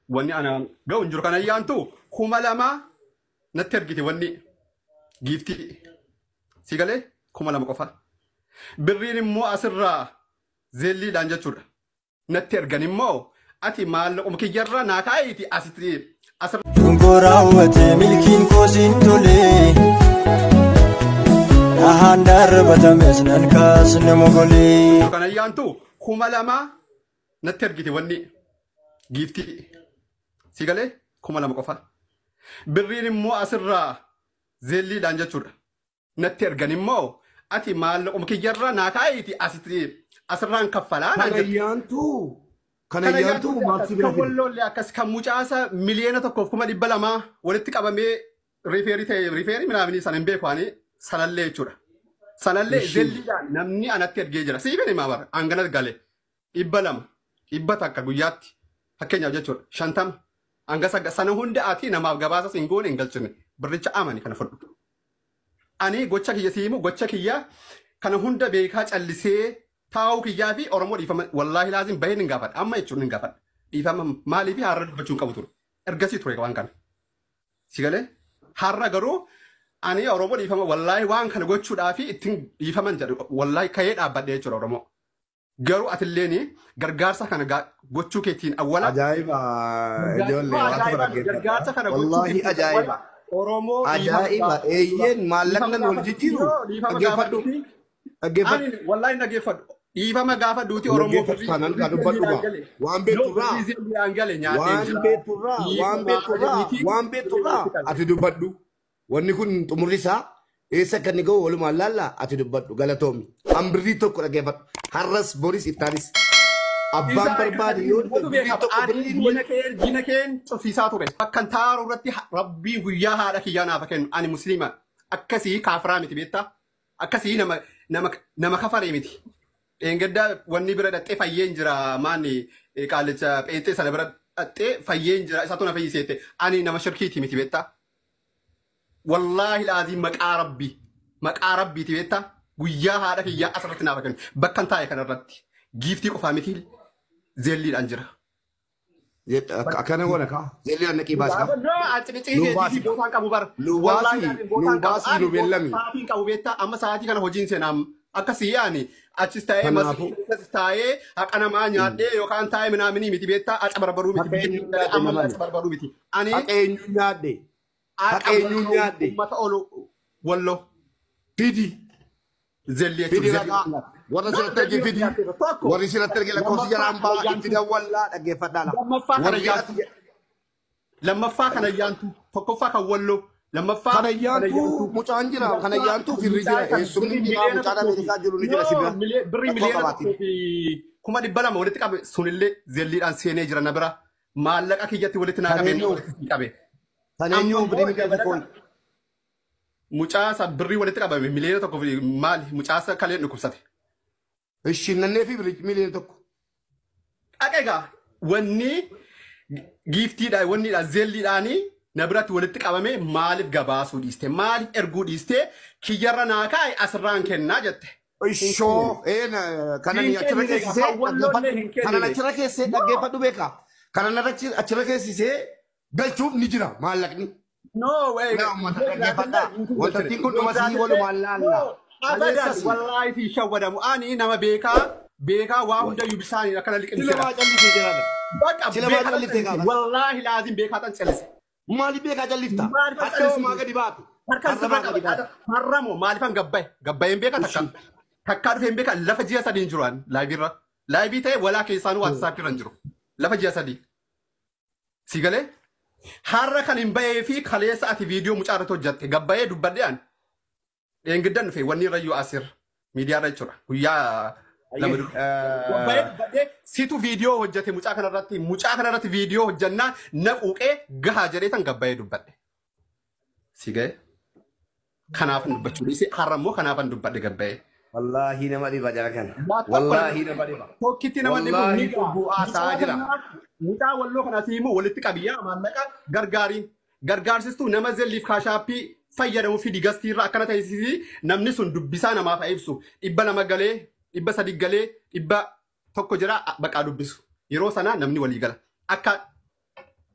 Wanni ana ga'u hin jiru. Kana ayyaantu 2000 natti ergite wanni giiftii. Si galee 2000 qofa. Birriin immoo asirraa Zelleiidhaan jechuudha. Natti ergan immoo ati maallaquma kiyyarraa naa kaa'iiti asitti asirra. Dungoo raawwate milkiin koo siin tolee. Dhahaan darbatames nan kaasne mogolee. Kan ayyaantu 2000 natti ergite wanni giiftii. Si galee 2000 qofa. Birriin immoo asirraa Zelleiidhaan jechuudha. Natti ergan immoo ati maallaquma kiyyarraa naa kaa'iiti asitti asirraan kaffalaa naan Kan jette. ayyaantu kan Kan ayyaantu ayyaantu maal akkas si bira kan fide? walloolle akkas kan mucaasa 1,200,000 walitti qabamee refer ta'e refer minaaminii sana hin beeku ani sanallee jechuudha. Sanallee Ishii. Zelleiidhaan namni anatti ergee jira. Siifin himaa bara hangana gale 200 100 guyyaatti fakkeenyaaf jechuudha 50 hanga sana hunda ati namaaf gabaasa hin goone hin galchine birricha amani kana fudhu. Ani gocha kiyya siimu gocha kiyya kana hunda beekaa callisee taa'uu kiyyaa fi Oromoo dhiifama wallaahi laazim baheen hin gaafadha amma jechuun hin gaafadha. Dhiifama maaliif har'a dubbachuu hin qabu ture. Ergasii ture waan kana. Si galee har'a garuu ani Oromoo dhiifama wallaahi waan kana gochuudhaa fi ittiin dhiifaman jedhu wallaahi ka'ee dhaabbadhe jechuudha Oromoo. Garuu atilleen gargaarsa kana gochuu keetiin awwala. Ajaa'iba ijoollee waatu Gargaarsa dhaggeeffadha. kana gochuu Wallaahi keetiin ajaa'iba. awwala Oromoo dhiifama Ajaa'iba gaafachuu. eeyyeen maallaqni Dhiifama wal jijjiiru gaafadhu. Dhiifama dhaggeeffadhu gaafadhuuti. dhaggeeffadhu. Ani wallaahi dhaggeeffadhu. Dhiifama gaafadhuuti Oromoo Dhaggeeffadhu birrii taanaan kaa birrii dubbadhu Zelleiidhaan gaa. gale. Waan Yoo beekturraa birrii Zelleiidhaan gale nyaadheen waan jira. beekturraa waan Dhiifama beekturraa jedhiitii waan birrii beekturraa walitti qabe. ati dubbadhu. Wanni kun xumurri isaa eessa akka inni ga'u walumaan laallaa ati dubbadhu galatoomi. An birrii tokko dhaggeeffadhu. Har'as boris iftaanis. Abbaan Isaa barbaade yoo dhufe akkasitti birrii beekama. tokko Ani birriin diina keen diina keen cufsiisaa ture. Bakkan taaru irratti rabbiin guyyaa haadha kiyyaa naaf kennu. Ani musliima. Akkasii kaafiraa miti beektaa? Akkasii nama nama nama kafaree miti. Dheengaddaa wanni bira dhaxxee fayyeen jira maanni qaalicha pheenxee sana bira dhaxxee fayyeen jira isaatu na fayyiseette. Ani nama shirkiiti miti beektaa? Wallaahi laaziim maqaa rabbii maqaa rabbiiti beektaa? Guyyaa haadha kiyyaa asirratti naaf kennu. Bakkan taa'e kanarratti giiftii qofaa miti Zelleiidhaan jira. Akkana goona kaa. Zelleedhaan naqii baasi kaa. No, Nuu baasi kaa. bootaan qabu bara. Nuu Wallaahi baasi ani bootaan nuu qabu. baasi Ani nu beellami. sa'aatiin qabu beektaa amma sa'aatii kana hojiin seenaam akkasii yaani achis taa'ee Kanaafuu masrii keessas taa'ee haqa namaa nyaadhee yookaan taa'ee minaaminii miti beektaa aca barbaruu miti haqa biyya eenyuun nyaadhe amma namani. aca barbaruu miti. Ani Haqa eenyuun nyaadhe. haqa Haqa eenyuun walloo nyaadhe. uummata olu walloo Fidi. Zellee Fidi jechuun ragaa. Zellee. Warra No, sirratti arge Zellee fidi. tokko Warri sirratti arge lakkoofsi lammaffaa jalaan kana ba'a itti ayyaantu dawwallaa dhaggeeffadhaa la. lammaffaa kana Warri ayyaantu ati lammaffaa kana ayyaantu tokkoffaa kan walloo lammaffaa Kan kana ayyaantu ayyaantu mucaan jira kan sadaffaa ayyaantu firri mucaa jira kan eessumni birrii jira miliyoona mucaan tokkoo fi Ameerikaa jiru ni jira si no bira birrii rakkoo miliyoona qabaatiin. tokkoo fi 200,000 walitti qabe sunillee Zelleiidhaan seenee jira na bira maallaqa kiyyatti walitti naa Kan qabee eenyu walitti qabe kan amma eenyu birrii immoo miliyoona dabalata tokkoon mucaasa birrii walitti qabame 1,000,000 fi maali mucaasa kaleen dhukkubsate. Ishiin nannee fi birrii 1,000,000. Dhaqa egaa wanni giiftiidha wanniidha Zelleiidhaanii na biratti walitti qabame maaliif gabaasuu dhiiste maaliif erguu dhiiste kiyyarra naa kaa'e asirraan kennaa jette. Hin kennine. Ishoo kanan Hin achirra kennine egaa keessisee kan walloollee dhaggeeffadhu hin kanan kennine. achirra keessee No dhaggeeffadhu beekaa kanan achirra keessisee galchuuf ni jira maallaqni. no way Yaa uummata yoo jiraatellee dhaggeeffadhaa guutuu galchine wantattiin kun yoo dhuma sii jiraatellee walumaan no laalla abadan kaleessas wallaahi fi shawwadamu ani nama beekaa beekaa waa hundayyuu bishaaniin akkana sila liqimsedha. maa callisee jiraata Bakka sila maa beekaa tan calliftee callise gaafas. wallaahi laazim beekaa tan callise. Maaliif beekaa callifta? Maaliifan Hadha homaa callise? gadi baatu. Harkaan Har'a sirra maa gadi qaba. baatu. Har'amoo maaliifan gabbaye? Gabbayeen beeka takka. Ishii. Takkaa dhufee hin beeka lafa ji'a 3 hin jiru ani liveiirra. Live ta'e walaa keessaanuu WhatsApp irra hin jiru. Lafa ji'a 3. Si galee? Har'a kan hin bahee fi kaleessa ati viidiyoo mucaa irratti hojjatte gabbayee dubbadhe ani. Dheengaddan dhufe wanni irra iyyuu asirra miidiyaa irra jechuudha. Guyyaa 2 dura. Gabbayee dubbadhee situ viidiyoo hojjate mucaa kanarratti viidiyoo hojjannaa na quuqee gahaa jedhee tan gabbayee dubbadhe. Si ga'e? Kanaafan dubbachuu dhiise har'a immoo kanaafan dubbadhe gabbayee. Wallaahi nama dhiba jara kana. Waa tokko nama Wallaahi dhiba. nama dhiba. Tokkitti nama dhibu ni Wallaahi ga'a. cubbuu Mucaa haasaa jira. kanaa mucaa walloo kanaas immoo walitti qabiyyaa maallaqa gargaariin. Gargaarsistuu nama Zelleiif Cash App fayyadamu fidi gastiirra akkana ta'esisi namni sun dubbisaa namaaf haa ibsu. 200 galee 300 galee 100 jira baqaa dubbisu. Yeroo sana namni walii gala. Akka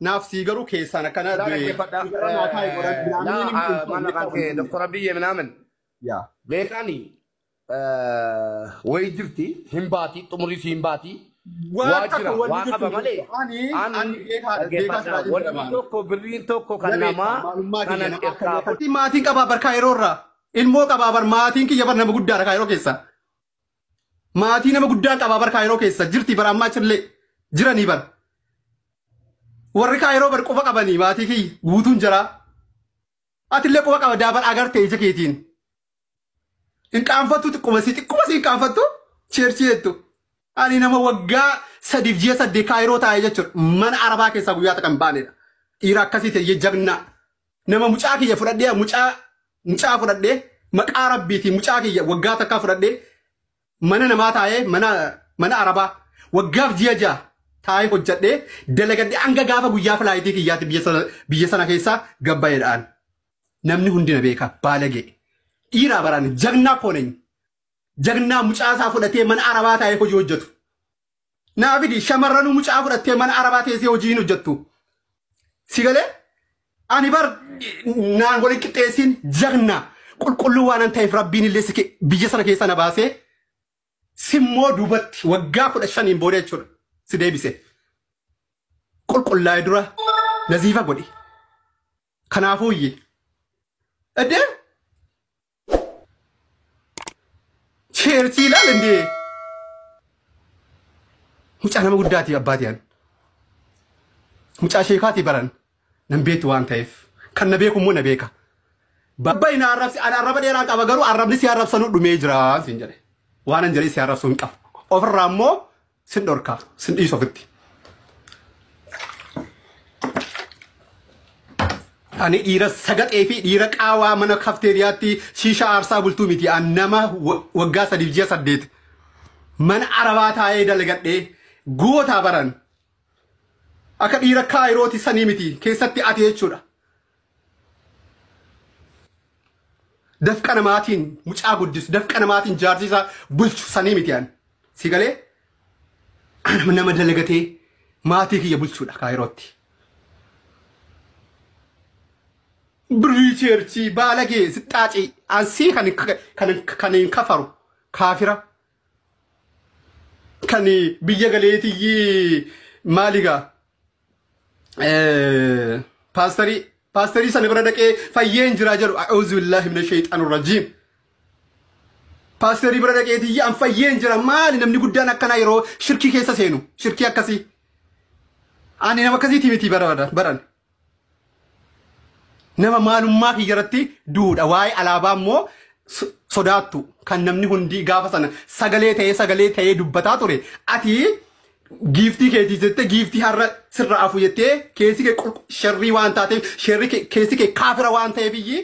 Naaf sii garuu keessaan akkana Laa dhaggeeffadha. Laa mana kan kee Dr. Abiyyi minaamin. Yaa. Beekaani wayii jirti hin baati xumurii hin baati. Waan Waa takka jira wanni waa jirtu qaba malee. Ani ani beekaa beekaa Dhaggeeffadha. siraa Wanni jira. tokko birriin tokko kan namaa kanan irkaa Maatiin qabaa bar kaayiroo irraa. Ilmoo qabaa bar maatiin kiyya bar nama guddaadha kaayiroo keessa. Maatii nama guddaa qabaa bar kaayiroo keessa jirti bar ammaa achillee jiranii bar. Warri kaayiroo bar quba qabanii maatii kiyya guutuun jira. Atillee quba qaba daa bar agartee ija keetiin. Hin qaanfattu xiqquma si xiqquma si hin qaanfattu cheerchii jettu. Ani nama waggaa 3 ji'a 8 kaayiroo taa'ee jechuudha. Mana arabaa keessaa guyyaa takka hin baanedha. Dhiira akkasii ta'e jagnaa. Nama mucaa kiyya fudhadhee mucaa fudhadhee maqaa rabbiitiin mucaa kiyya waggaa takkaa fudhadhee mana namaa taa'ee mana arabaa waggaaf ji'a 6 taa'ee hojjedhee dalagadhee hanga gaafa guyyaa filaayitii kiyyaatti biyya sana keessaa gabbaa'eedhaan. Namni hundi na beeka baalagee. Dhiiraa baraan jagnaa kooneenyi. Jagnaa mucaa isaa fudhatee mana arabaa taa'ee hojii hojjetu. Naafidi shamarranuu mucaa fudhattee mana arabaa teessee hojii hin hojjettu. Si galee? Ani bar naan waliin qixxeessiin jagnaa qulqulluu waan an ta'eef rabbiin illee si biyya sana keessa na baasee simmoo duubatti waggaa 15 booda jechuudha si deebise. Qulqullaa'ee dura naziifa godhi. Kanaafuu iyyee. Eddee? Cheerchii ilaal indee. Mucaa nama guddaatii abbaatii an. Mucaa sheekaatii baran. Nan beektu waan ta'eef. Kan na beeku immoo na beeka. Babbayi na arrabsi ani arraba dheeraa qaba garuu arrabni si arrabsanuu dhumee jira siin jedhe. Waan an jedhee si arrabsuu hin qabu. Ofirraa immoo sin dhorka sin dhiisu ofitti. Ani dhiira sagaxee fi dhiira qaawaa mana kafteeriyaatti shiishaa aarsaa bultuu miti. An nama waggaa 3 ji'a 8 mana arabaa taa'ee dalagadhee gootaa baran. Akka dhiira kaayirooti sanii miti keessatti ati jechuudha. Dafqa namaatiin mucaa guddisu, dafqa namaatiin jaarsiisaa bulchu sanii miti an. Si galee? Ana nama dalagatee maatii kiyya bulchuudha kaayirootti. Birrii cheerchii baalagee sixxaacii ansii kan hin kafaru kaafira. Kan biyya galeetiyyii maaligaa? Paasterii sana bira dhaqee fayyeen jira jedhu a'uuzu billaahi mina shayxaanir rajiim. Paasterii bira dhaqeetiyyi an fayyeen jira maali namni guddaan akkanaa yeroo shirkii keessa seenu shirkii akkasii. Ani nama akkasiiti miti baran. Nama maalummaa kiyya irratti duudha waa'ee alaabaa immoo sodaattu kan namni hundi gaafa sana sagalee ta'ee dubbataa ture ati giiftii keetii jettee giiftii har'a sirra afu jettee keessi kee sherrii waan taateef sherrii keessi kee kaafira waan ta'eef iyyii